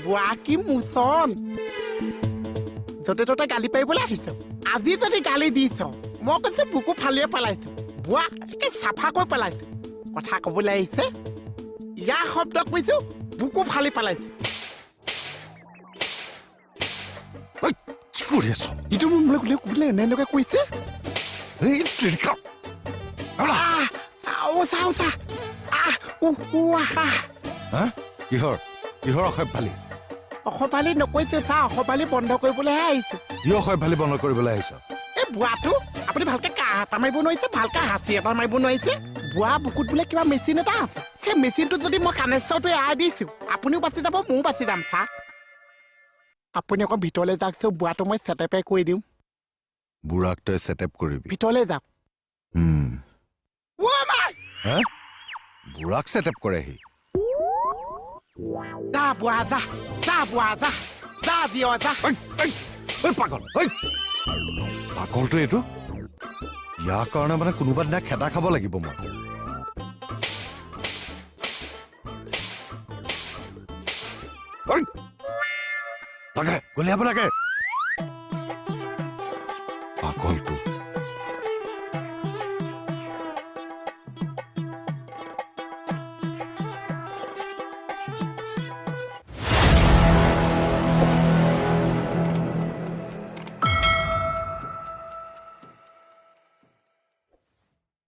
বোৱা কি মোচন, য'তে ত'তে গালি পাৰিবলৈ আহিছ। আজি যদি গালি দিছ, মই কৈছো বুকু ফালিয়ে পেলাইছো, বোৱা একে চাফা কৰি পেলাইছো। কথা কবলৈ আহিছে, ইয়াৰ শব্দ কৈছো বুকু ফালি পেলাইছো। ঐ, কি কৰি আছ? ইটো মোক বোলে বোলে এনেকৈ কৈছে। এই তেৰিকা। আহ, অ চা, অ চা, আহ, উ উ আহ। হা, কিহৰ কিহৰ অসভ্যালি? অসভালি নকৈছে চা, অসভালি বন্ধ কৰিবলৈহে আহিছো। কি অসভ্যালি বন্ধ কৰিবলৈ আহিছ? এই বুঢ়াটো, আপুনি ভালকে কাহ এটা মাৰিব নোৱাৰিছে, ভালকে হাঁচি এটা মাৰিব নোৱাৰিছে। বুঢ়া বুকুত বোলে কিবা মেচিন এটা আছে, সেই মেচিনটোত যদি মই কানেশ্বৰটো এৰাই দিছো, আপুনিও বাচি যাব, ময়ো বাচি যাম। চা, আপুনি অকণ ভিতৰলৈ যাওকচোন, বুঢ়াটো মই চেটেপে কৰি দিওঁ। বুঢ়াক তই চেটেপ কৰিবি? ভিতৰলৈ যাওক। অ' মাই! হা, বুঢ়াক চেটেপ কৰেহি? যা বুঢ়া যা, যা বুঢ়া যা, যা দিয় যা। ঐ, ঐ, ঐ, পাগল, ঐ পাগলটো এইটো। ইয়াৰ কাৰণে মানে কোনোবা দিনা খেদা খাব লাগিব মই। ঐ, লাগে গলিয়াব লাগে পাগলটো।